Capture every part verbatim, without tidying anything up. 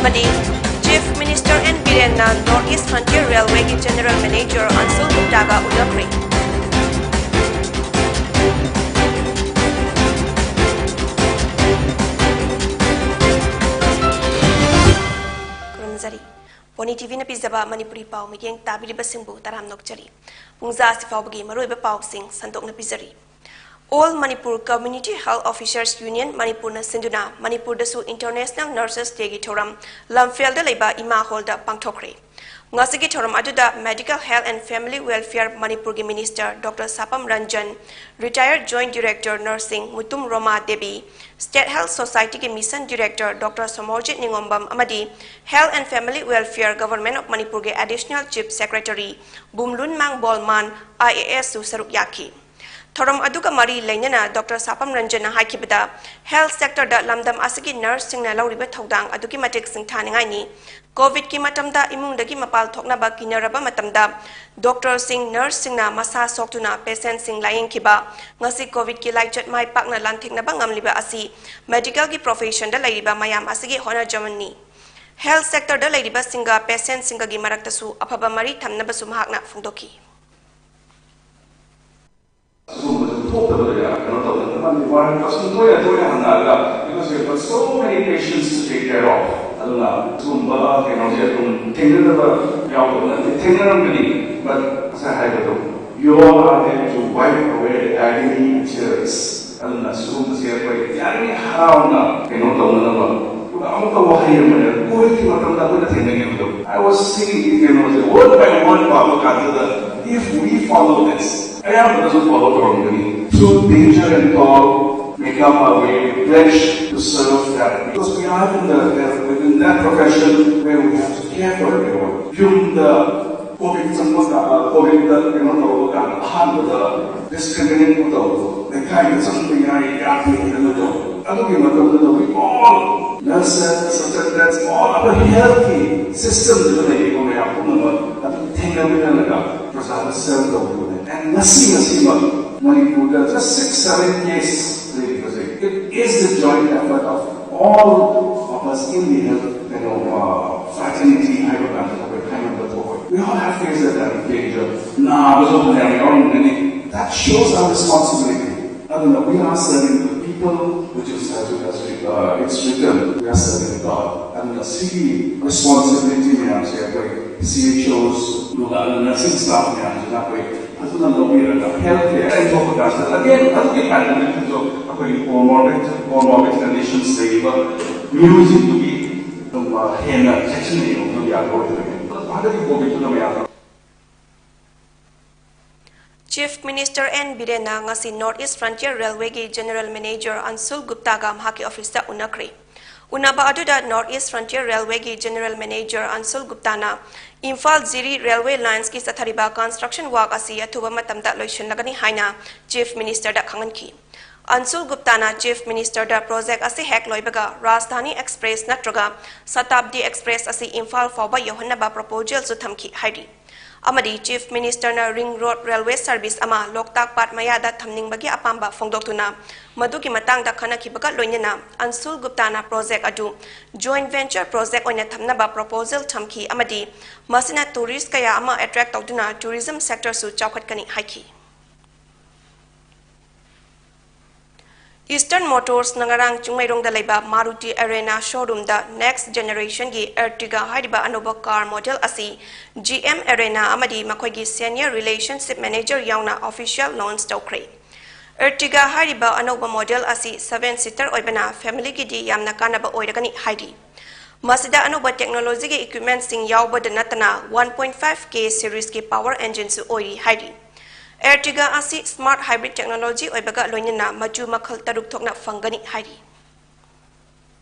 ꯑꯃꯗꯤ Chief Minister N ꯕꯤꯔꯦꯟꯅ North East Frontier Railwayꯒꯤ General Manager Anshul Guptaꯒ ꯎꯅꯈ꯭ꯔꯦ꯫ ꯈꯨꯔꯨꯝꯖꯔꯤ꯫ ꯄꯣꯅꯤ ꯇꯤꯚꯤꯅ ꯄꯤꯖꯕ ꯃꯅꯤꯄꯨꯔꯤ ꯄꯥꯎ ꯃꯤꯠꯌꯦꯡ ꯇꯥꯕꯤꯔꯤꯕꯁꯤꯡꯕꯨ ꯇꯔꯥꯝꯅ ꯑꯣꯛꯆꯔꯤ꯫ ꯄꯨꯡꯖꯥ ꯑꯁꯤ ꯐꯥꯎꯕꯒꯤ ꯃꯔꯨꯑꯣꯏꯕ ꯄꯥꯎꯁꯤꯡ ꯁꯟꯗꯣꯛꯅ ꯄꯤꯖꯔꯤ꯫ All Manipur Community Health Officers Union ꯃꯅꯤꯄꯨꯔꯅ ꯁꯤꯟꯗꯨꯅ ꯃꯅꯤꯄꯨꯔꯗꯁꯨ International Nurses Dayꯒꯤ ꯊꯧꯔꯝ ꯂꯝꯐꯦꯜꯗ ꯂꯩꯕ ꯏꯃꯥ ꯍꯣꯜꯗ ꯄꯥꯡꯊꯣꯛꯈ꯭ꯔꯦ꯫ ꯉꯁꯤꯒꯤ ꯊꯧꯔꯝ ꯑꯗꯨꯗ Medical Health and Family Welfare ꯃꯅꯤꯄꯨꯔꯒꯤ Minister Doctor ꯁꯥꯄꯝ Ranjan, Retired Joint Director Nursing Mutum ꯔꯣꯃꯥ Devi, State Health Societyꯒꯤ Mission Director Doctor Somorjit ꯅꯤꯉꯣꯝꯕꯝ ꯑꯃꯗꯤ Health and Family Welfare Government of ꯃꯅꯤꯄꯨꯔꯒꯤ Additional Chief Secretary ꯕꯨꯝꯂꯨꯟꯃꯥꯡ ꯕꯣꯜꯃꯥꯟ, IAS ꯁꯨ ꯁꯔꯨꯛ ꯌꯥꯈꯤ꯫ ꯊꯧꯔꯝ ꯑꯗꯨꯒ ꯃꯔꯤ ꯂꯩꯅꯅ Doctor ꯁꯥꯄꯝ ꯔꯟꯖꯟꯅ ꯍꯥꯏꯈꯤꯕꯗ, health sector ꯗ ꯂꯝꯗꯝ ꯑꯁꯤꯒꯤ nurse ꯁꯤꯡꯅ ꯂꯧꯔꯤꯕ ꯊꯧꯗꯥꯡ ꯑꯗꯨꯛꯀꯤ ꯃꯇꯤꯛ ꯁꯤꯡꯊꯥꯅꯤꯡꯉꯥꯏꯅꯤ꯫ COVID ꯀꯤ ꯃꯇꯝꯗ ꯏꯃꯨꯡꯗꯒꯤ ꯃꯄꯥꯜ ꯊꯣꯛꯅꯕ ꯀꯤꯅꯔꯕ ꯃꯇꯝꯗ, doctor ꯁꯤꯡ, nurse ꯁꯤꯡꯅ ꯃꯁꯥ ꯁꯣꯛꯇꯨꯅ patient ꯁꯤꯡ ꯂꯥꯌꯦꯡꯈꯤꯕ, ꯉꯁꯤ COVID ꯀꯤ ꯂꯥꯏꯆꯠ ꯃꯥꯏ ꯄꯥꯛꯅ ꯂꯥꯟꯊꯦꯡꯅꯕ ꯉꯝꯂꯤꯕ ꯑꯁꯤ medical ꯒꯤ profession ꯗ ꯂꯩꯔꯤꯕ ꯃꯌꯥꯝ ꯑꯁꯤꯒꯤ ꯍꯣꯠꯅꯖꯃꯟꯅꯤ꯫ Health sector ꯗ ꯂꯩꯔꯤꯕꯁꯤꯡꯒ patient ꯁꯤꯡꯒꯒꯤ ꯃꯔꯛꯇꯁꯨ ꯑꯐꯕ ꯃꯔꯤ ꯊꯝꯅꯕꯁꯨ ꯃꯍꯥꯛꯅ ꯐꯣꯡꯗꯣꯛꯈꯤ꯫ ꯑꯁꯤꯒꯨꯝꯕꯁꯨ ꯊꯣꯛꯇꯕꯗ ꯌꯥꯝ ꯀꯩꯅꯣ ꯇꯧꯗꯅ, ꯃꯥꯒꯤ ꯋꯥꯔꯦꯞꯇꯣ ꯑꯁꯨꯝ ꯇꯣꯏꯅ ꯇꯣꯏꯅ ꯍꯪꯉꯛꯑꯒ, because we have got so many patients to take care of. ꯑꯗꯨꯅ ꯑꯁꯤꯒꯨꯝꯕ ꯀꯩꯅꯣꯁꯦ ꯑꯗꯨꯝ ꯊꯦꯡꯅꯗꯕ ꯌꯥꯎꯗꯕ ꯅꯠꯇꯦ, ꯊꯦꯡꯅꯔꯝꯒꯅꯤ, but ꯉꯁꯥꯏ ꯍꯥꯏꯕꯗꯣ, you all are there to wipe away the agony and tears. ꯑꯗꯨꯅ ꯁꯤꯒꯨꯝꯕꯁꯦ ꯑꯩꯈꯣꯏ ꯌꯥꯔꯤꯉꯩ ꯍꯔꯥꯎꯅ ꯀꯩꯅꯣ ꯇꯧꯅꯅꯕ꯫ ꯑꯗꯨꯒ ꯑꯃꯨꯛꯀ ꯋꯥꯍꯩ ꯑꯃꯅ, COVID ꯀꯤ ꯃꯇꯝꯗ ꯑꯩꯈꯣꯏꯅ ꯊꯦꯡꯅꯈꯤꯕꯗꯣ, I was seeing ꯀꯩꯅꯣꯁꯦ word by word ꯄꯥꯕ ꯀꯥꯟꯗꯨꯗ, if we follow this, ꯑꯌꯥꯝꯕꯅꯁꯨ follow ꯇꯧꯔꯝꯒꯅꯤ꯫ Through danger and toil, make up our way, we pledge to serve that. Because we are in the, within that profession where we have to care for everyone. ꯌꯨꯝꯗ COVID ꯆꯪꯕ ꯀꯥꯟꯗ, COVID ꯗ ꯀꯩꯅꯣ ꯇꯧꯕ ꯀꯥꯟꯗ ꯑꯍꯥꯟꯕꯗ discriminate ꯇꯧꯕ, ꯂꯩꯀꯥꯏꯗ ꯆꯪꯕ ꯌꯥꯏ ꯌꯥꯗꯦ ꯍꯥꯏꯅ ꯇꯧꯕ꯫ ꯑꯗꯨꯒꯤ ꯃꯇꯝꯗꯨꯗ we all, nurses, attendants, all our health ꯀꯤ system ꯗꯨꯗ ꯂꯩꯔꯤꯕ ꯃꯌꯥꯝ ꯄꯨꯝꯅꯃꯛ ꯑꯗꯨ ꯊꯦꯡꯅꯃꯤꯟꯅꯔꯒ ꯄ꯭ꯔꯖꯥꯗ serve ꯇꯧꯈꯤꯕꯅꯦ꯫ And ꯉꯁꯤ, ꯉꯁꯤꯃꯛ ꯃꯅꯤꯄꯨꯔꯗ just six, seven case ꯂꯩꯔꯤꯕꯁꯦ, it Is the joint effort of all of us in the health, you know, uh, fraternity ꯍꯥꯏꯕ ꯀꯥꯟꯗ ꯑꯩꯈꯣꯏ ꯈꯥꯏꯃꯟꯕ ꯊꯣꯛꯑꯣꯏ꯫ We all have faced that kind of danger. ꯅꯥꯕꯁꯨ ꯐꯅꯌꯥꯝ ꯌꯥꯎꯔꯝꯒꯅꯤ꯫ That shows our responsibility. ꯑꯗꯨꯅ we are serving the people, which is, as, as uh, it's written, we are serving God. ꯑꯗꯨꯅ ꯁꯤꯒꯤ responsibility ꯃꯌꯥꯝꯁꯦ ꯑꯩꯈꯣꯏ C H Os, ꯑꯗꯨꯒ nursing staff ꯃꯌꯥꯝꯁꯤꯅ ꯑꯩꯈꯣꯏ ꯐꯖꯅ ꯂꯧꯕꯤꯔꯒ health care ꯍꯥꯏꯗꯣꯛꯄ ꯀꯥꯟꯗ, again, ꯑꯗꯨꯒꯤ pandemic ꯇꯨꯁꯨ ꯑꯩꯈꯣꯏꯒꯤ comorbid, comorbid conditions ꯂꯩꯔꯤꯕ ꯃꯤꯑꯣꯏꯁꯤꯡꯗꯨꯒꯤ ꯑꯗꯨꯝ ꯍꯦꯟꯅ ꯆꯦꯛꯁꯤꯟꯅ ꯌꯦꯡꯕꯗꯨ ꯌꯥꯔꯣꯏꯗꯣꯏꯅꯤ꯫ ꯍꯟꯗꯛꯀꯤ COVID ꯇꯨꯅ ꯃꯌꯥꯝ Chief Minister N ꯕꯤꯔꯦꯟꯅ ꯉꯁꯤ North East Frontier Railwayꯒꯤ General Manager ꯑꯟꯁꯨꯜ ꯒꯨꯞꯇꯥꯒ ꯃꯍꯥꯛꯀꯤ ꯑꯣꯐꯤꯁꯇ ꯎꯅꯈ꯭ꯔꯦ꯫ ꯎꯅꯕ ꯑꯗꯨꯗ North East Frontier Railwayꯒꯤ General Manager ꯑꯟꯁꯨꯜ ꯒꯨꯞꯇꯥꯅ ꯏꯝꯐꯥꯜ ꯖꯤꯔꯤ Railway Linesꯀꯤ ꯆꯠꯊꯔꯤꯕ construction work ꯑꯁꯤ ꯑꯊꯨꯕ ꯃꯇꯝꯗ ꯂꯣꯏꯁꯤꯜꯂꯒꯅꯤ ꯍꯥꯏꯅ Chief Ministerꯗ ꯈꯪꯍꯟꯈꯤ꯫ ꯑꯟꯁꯨꯜ ꯒꯨꯞꯇꯥꯅ Chief Ministerꯗ project ꯑꯁꯤ ꯍꯦꯛ ꯂꯣꯏꯕꯒ ꯔꯥꯖꯙꯥꯅꯤ Express ꯅꯠꯇ꯭ꯔꯒ ꯁꯇꯥꯕꯗꯤ Express ꯑꯁꯤ ꯏꯝꯐꯥꯜ ꯐꯥꯎꯕ ꯌꯧꯍꯟꯅꯕ proposalꯁꯨ ꯊꯝꯈꯤ ꯍꯥꯏꯔꯤ꯫ ꯑꯃꯗꯤ Chief Ministerꯅ Ring Road Railway Service ꯑꯃ ꯂꯣꯛꯇꯥꯛ ꯄꯥꯠ ꯃꯌꯥꯗ ꯊꯝꯅꯤꯡꯕꯒꯤ ꯑꯄꯥꯝꯕ ꯐꯣꯡꯗꯣꯛꯇꯨꯅ ꯃꯗꯨꯒꯤ ꯃꯇꯥꯡꯗ ꯈꯟꯅꯈꯤꯕꯒ ꯂꯣꯏꯅꯅ ꯑꯟꯁꯨꯜ ꯒꯨꯞꯇꯥꯅ project ꯑꯗꯨ joint venture project ꯑꯣꯏꯅ ꯊꯝꯅꯕ proposal ꯊꯝꯈꯤ ꯑꯃꯗꯤ ꯃꯁꯤꯅ tourist ꯀꯌꯥ ꯑꯃ attract ꯇꯧꯗꯨꯅ tourism sectorꯁꯨ ꯆꯥꯎꯈꯠꯀꯅꯤ ꯍꯥꯏꯈꯤ꯫ Eastern Motorsꯅ ꯉꯔꯥꯡ ꯆꯤꯡꯃꯩꯔꯣꯡꯗ ꯂꯩꯕ Maruti Arena showroomꯗ next generationꯒꯤ Ertiga ꯍꯥꯏꯔꯤꯕ ꯑꯅꯧꯕ car model ꯑꯁꯤ G M Arena ꯑꯃꯗꯤ ꯃꯈꯣꯏꯒꯤ senior relationship manager ꯌꯥꯎꯅ official launch ꯇꯧꯈ꯭ꯔꯦ꯫ Ertiga ꯍꯥꯏꯔꯤꯕ ꯑꯅꯧꯕ model ꯑꯁꯤ seven seater ꯑꯣꯏꯕꯅ familyꯒꯤꯗꯤ ꯌꯥꯝꯅ ꯀꯥꯟꯅꯕ ꯑꯣꯏꯔꯒꯅꯤ ꯍꯥꯏꯔꯤ꯫ ꯃꯁꯤꯗ ꯑꯅꯧꯕ technologyꯒꯤ equipmentꯁꯤꯡ ꯌꯥꯎꯕꯗ ꯅꯠꯇꯅ one point five K serieski power engineꯁꯨ ꯑꯣꯏꯔꯤ ꯍꯥꯏꯔꯤ꯫ Ertiga ꯑꯁꯤ smart hybrid technology ꯑꯣꯏꯕꯒ ꯂꯣꯏꯅꯅ ꯃꯆꯨ ꯃꯈꯜ ꯇꯔꯨꯛ ꯊꯣꯛꯅ ꯐꯪꯒꯅꯤ ꯍꯥꯏꯔꯤ꯫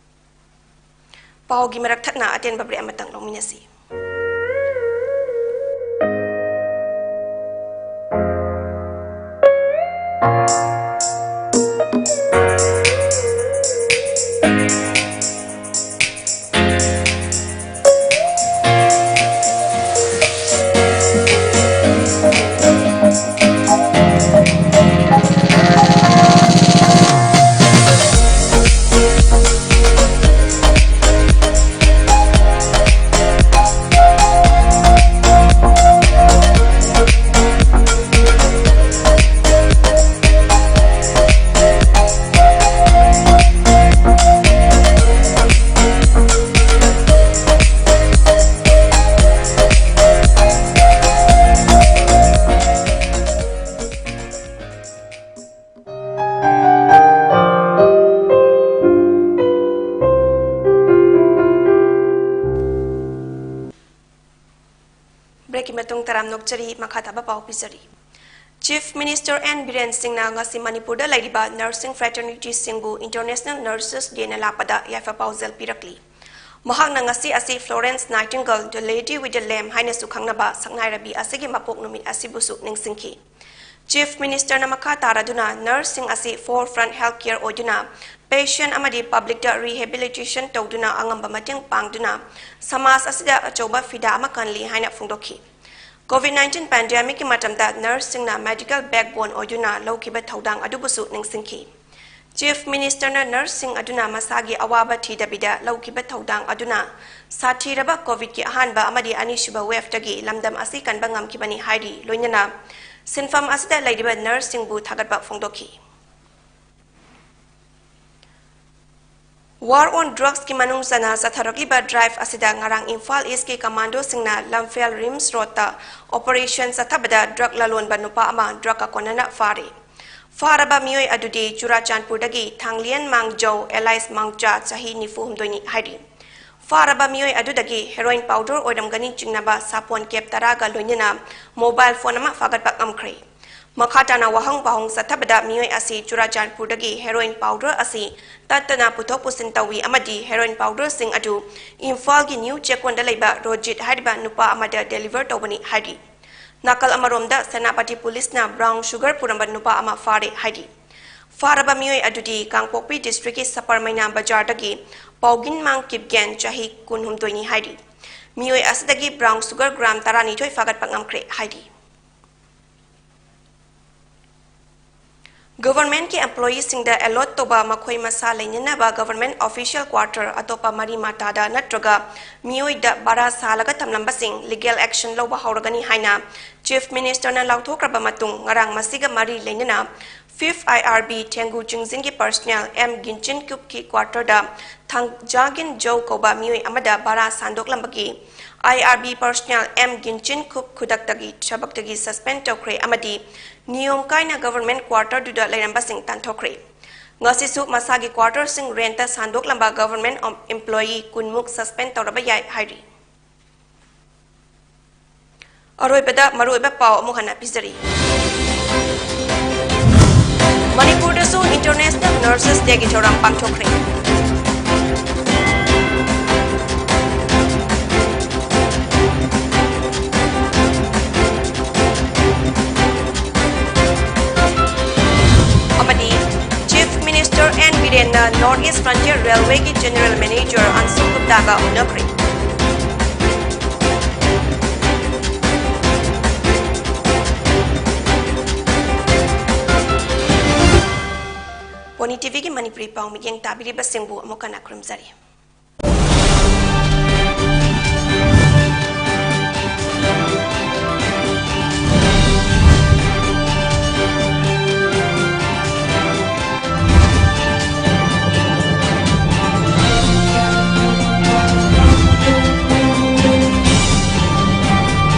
ꯄꯥꯎꯒꯤ ꯃꯔꯛ ꯊꯠꯅ ꯑꯇꯦꯟꯕ break ꯑꯃꯇꯪ ꯂꯧꯃꯤꯟꯅꯁꯤ꯫ ꯌꯥꯝ ꯅꯣꯛꯆꯔꯤ꯫ ꯃꯈꯥ ꯇꯥꯕ ꯄꯥꯎ ꯄꯤꯖꯔꯤ꯫ Chief Minister N ꯕꯤꯔꯦꯟ ꯁꯤꯡꯅ ꯉꯁꯤ ꯃꯅꯤꯄꯨꯔꯗ ꯂꯩꯔꯤꯕ nursing fraternities ꯁꯤꯡꯕꯨ International Nurses Day ꯅ ꯂꯥꯛꯄꯗ ꯌꯥꯏꯐ ꯄꯥꯎꯖꯦꯜ ꯄꯤꯔꯛꯂꯤ꯫ ꯃꯍꯥꯛꯅ ꯉꯁꯤ ꯑꯁꯤ Florence Nightingale, The Lady with the Lamb ꯍꯥꯏꯅꯁꯨ ꯈꯪꯅꯕ ꯁꯛꯅꯥꯏꯔꯕꯤ ꯑꯁꯤꯒꯤ ꯃꯄꯣꯛ ꯅꯨꯃꯤꯠ ꯑꯁꯤꯕꯨꯁꯨ ꯅꯤꯡꯁꯤꯡꯈꯤ꯫ Chief Minister ꯅ ꯃꯈꯥ ꯇꯥꯔꯗꯨꯅ nurse ꯁꯤꯡ ꯑꯁꯤ forefront healthcare ꯑꯣꯏꯗꯨꯅ patient ꯑꯃꯗꯤ public ꯇ rehabilitation ꯇꯧꯗꯨꯅ ꯑꯉꯝꯕ ꯃꯇꯦꯡ ꯄꯥꯡꯗꯨꯅ ꯁꯃꯥꯖ ꯑꯁꯤꯗ ꯑꯆꯧꯕ ꯐꯤꯗꯥ ꯑꯃ ꯀꯜꯂꯤ ꯍꯥꯏꯅ ꯐꯣꯡꯗꯣꯛꯈꯤ꯫ COVID nineteen pandemic ꯀꯤ ꯃꯇꯝꯗ nurse ꯁꯤꯡꯅ medical backbone ꯑꯣꯏꯗꯨꯅ ꯂꯧꯈꯤꯕ ꯊꯧꯗꯥꯡ ꯑꯗꯨꯕꯨꯁꯨ ꯅꯤꯡꯁꯤꯡꯈꯤ꯫ Chief Minister ꯅ nurse ꯁꯤꯡ ꯑꯗꯨꯅ ꯃꯁꯥꯒꯤ ꯑꯋꯥꯕ ꯊꯤꯗꯕꯤꯗ ꯂꯧꯈꯤꯕ ꯊꯧꯗꯥꯡ ꯑꯗꯨꯅ ꯁꯥꯊꯤꯔꯕ COVID ꯀꯤ ꯑꯍꯥꯟꯕ ꯑꯃꯗꯤ ꯑꯅꯤꯁꯨꯕ wave ꯇꯒꯤ ꯂꯝꯗꯝ ꯑꯁꯤ ꯀꯟꯕ ꯉꯝꯈꯤꯕꯅꯤ ꯍꯥꯏꯔꯤ꯫ ꯂꯣꯏꯅꯅ ꯁꯤꯟꯐꯝ ꯑꯁꯤꯗ ꯂꯩꯔꯤꯕ nurse ꯁꯤꯡꯕꯨ ꯊꯥꯒꯠꯄ ꯐꯣꯡꯗꯣꯛꯈꯤ꯫ War on Drugs ꯀꯤ ꯃꯅꯨꯡ ꯆꯟꯅ ꯆꯠꯊꯔꯛꯂꯤꯕ drive ꯑꯁꯤꯗ ꯉꯔꯥꯡ ꯏꯝꯐꯥꯜ East ꯀꯤ commando ꯁꯤꯡꯅ ꯂꯝꯐꯦꯜ RIMS Road ꯇ operation ꯆꯠꯊꯕꯗ drug ꯂꯂꯣꯟꯕ ꯅꯨꯄꯥ ꯑꯃ drug ꯀ ꯀꯣꯟꯅꯅ ꯐꯥꯔꯦ꯫ ꯐꯥꯔꯕ ꯃꯤꯑꯣꯏ ꯑꯗꯨꯗꯤ ꯆꯨꯔꯥꯆꯥꯟꯄꯨꯔꯗꯒꯤ ꯊꯥꯡꯂꯤꯌꯟ ꯃꯥꯡꯖꯧ alias ꯃꯥꯡꯆꯥ, ꯆꯍꯤ ꯅꯤꯐꯨ ꯍꯨꯝꯗꯣꯏꯅꯤ ꯍꯥꯏꯔꯤ꯫ ꯐꯥꯔꯕ ꯃꯤꯑꯣꯏ ꯑꯗꯨꯗꯒꯤ heroin powder ꯑꯣꯏꯔꯝꯒꯅꯤ ꯆꯤꯡꯅꯕ ꯁꯥꯄꯣꯟ cap ꯇꯔꯥꯒ ꯂꯣꯏꯅꯅ mobile phone ꯑꯃ ꯐꯥꯒꯠꯄ ꯉꯝꯈ꯭ꯔꯦ꯫ ꯃꯈꯥ ꯇꯥꯅ ꯋꯥꯍꯪ ꯄꯥꯎꯍꯪ ꯆꯠꯊꯕꯗ ꯃꯤꯑꯣꯏ ꯑꯁꯤ ꯆꯨꯔꯥꯆꯥꯟꯄꯨꯔꯗꯒꯤ heroin powder ꯑꯁꯤ ꯇꯠꯇꯅ ꯄꯨꯊꯣꯛ ꯄꯨꯁꯤꯟ ꯇꯧꯏ ꯑꯃꯗꯤ heroin powder ꯁꯤꯡ ꯑꯗꯨ ꯏꯝꯐꯥꯜꯒꯤ ꯅ꯭ꯌꯨ ꯆꯦꯛꯀꯣꯟꯗ ꯂꯩꯕ ꯔꯣꯖꯤꯠ ꯍꯥꯏꯔꯤꯕ ꯅꯨꯄꯥ ꯑꯃꯗ deliver ꯇꯧꯕꯅꯤ ꯍꯥꯏꯔꯤ꯫ ꯅꯥꯀꯜ ꯑꯃꯔꯣꯝꯗ ꯁꯦꯅꯥꯄꯇꯤ ꯄꯨꯂꯤꯁꯅ brown sugar ꯄꯨꯔꯝꯕ ꯅꯨꯄꯥ ꯑꯃ ꯐꯥꯔꯦ ꯍꯥꯏꯔꯤ꯫ ꯐꯥꯔꯕ ꯃꯤꯑꯣꯏ ꯑꯗꯨꯗꯤ ꯀꯥꯡꯄꯣꯛꯄꯤ district ꯀꯤ ꯁꯄꯔꯃꯩꯅꯥ ꯕꯖꯥꯔꯗꯒꯤ ꯄꯥꯎꯒꯤꯟꯃꯥꯡ ꯀꯤꯞꯒꯦꯟ, ꯆꯍꯤ ꯀꯨꯟꯍꯨꯝꯗꯣꯏꯅꯤ ꯍꯥꯏꯔꯤ꯫ ꯃꯤꯑꯣꯏ ꯑꯁꯤꯗꯒꯤ brown sugar gram ꯇꯔꯥꯅꯤꯊꯣꯏ ꯐꯥꯒꯠꯄ ꯉꯝꯈ꯭ꯔꯦ ꯍꯥꯏꯔꯤ꯫ Government ꯀꯤ employee ꯁꯤꯡꯗ allot ꯇꯧꯕ ꯃꯈꯣꯏ ꯃꯁꯥ ꯂꯩꯅꯅꯕ government official quarter ꯑꯇꯣꯞꯄ ꯃꯔꯤ ꯃꯇꯥꯗ ꯅꯠꯇ꯭ꯔꯒ ꯃꯤꯑꯣꯏꯗ ꯚꯔꯥ ꯁꯥꯜꯂꯒ ꯊꯝꯂꯝꯕꯁꯤꯡ legal action ꯂꯧꯕ ꯍꯧꯔꯒꯅꯤ ꯍꯥꯏꯅ Chief Minister ꯅ ꯂꯥꯎꯊꯣꯛꯈ꯭ꯔꯕ ꯃꯇꯨꯡ, ꯉꯔꯥꯡ ꯃꯁꯤꯒ ꯃꯔꯤ ꯂꯩꯅꯅ fifth I R B ꯊꯦꯡꯒꯨ ꯆꯤꯡꯖꯤꯟꯒꯤ personnel M ꯒꯤꯟꯆꯤꯟ ꯀꯨꯞꯀꯤ quarter ꯗ ꯊꯥꯡꯖꯥꯒꯤꯟ ꯖꯧ ꯀꯧꯕ ꯃꯤꯑꯣꯏ ꯑꯃꯗ ꯚꯔꯥ ꯁꯥꯟꯗꯣꯛꯂꯝꯕꯒꯤ I R B personnel M ꯒꯤꯟꯆꯤꯟ ꯀꯨꯞ ꯈꯨꯗꯛꯇꯒꯤ ꯊꯕꯛꯇꯒꯤ suspend ꯇꯧꯈ꯭ꯔꯦ ꯑꯃꯗꯤ ꯅꯤꯌꯣꯝ ꯀꯥꯏꯅ government quarter ꯗꯨꯗ ꯂꯩꯔꯝꯕꯁꯤꯡ ꯇꯥꯟꯊꯣꯛꯈ꯭ꯔꯦ꯫ ꯉꯁꯤꯁꯨ ꯃꯁꯥꯒꯤ quarter ꯁꯤꯡ rent ꯇ ꯁꯥꯟꯗꯣꯛꯂꯝꯕ government employee ꯀꯨꯟꯃꯨꯛ suspend ꯇꯧꯔꯕ ꯌꯥꯏ ꯍꯥꯏꯔꯤ꯫ ꯑꯔꯣꯏꯕꯗ ꯃꯔꯨꯑꯣꯏꯕ ꯄꯥꯎ ꯑꯃꯨꯛ ꯍꯟꯅ ꯄꯤꯖꯔꯤ꯫ ꯃꯅꯤꯄꯨꯔꯗꯁꯨ International Nurses Dayꯒꯤ ꯊꯧꯔꯝ ꯄꯥꯡꯊꯣꯛꯈ꯭ꯔꯦ꯫ ꯑꯃꯗꯤ Chief Minister N ꯕꯤꯔꯦꯟꯅ North East Frontier Railwayꯒꯤ General Manager ꯑꯟꯁꯨ ꯒꯨꯞꯇꯥꯒ ꯎꯅꯈ꯭ꯔꯦ꯫ ꯄꯣꯅꯤ ꯇꯤꯚꯤꯒꯤ ꯃꯅꯤꯄꯨꯔꯤ ꯄꯥꯎ ꯃꯤꯠꯌꯦꯡ ꯇꯥꯕꯤꯔꯤꯕꯁꯤꯡꯕꯨ ꯑꯃꯨꯛ ꯍꯟꯅ ꯈꯨꯔꯨꯝꯖꯔꯤ꯫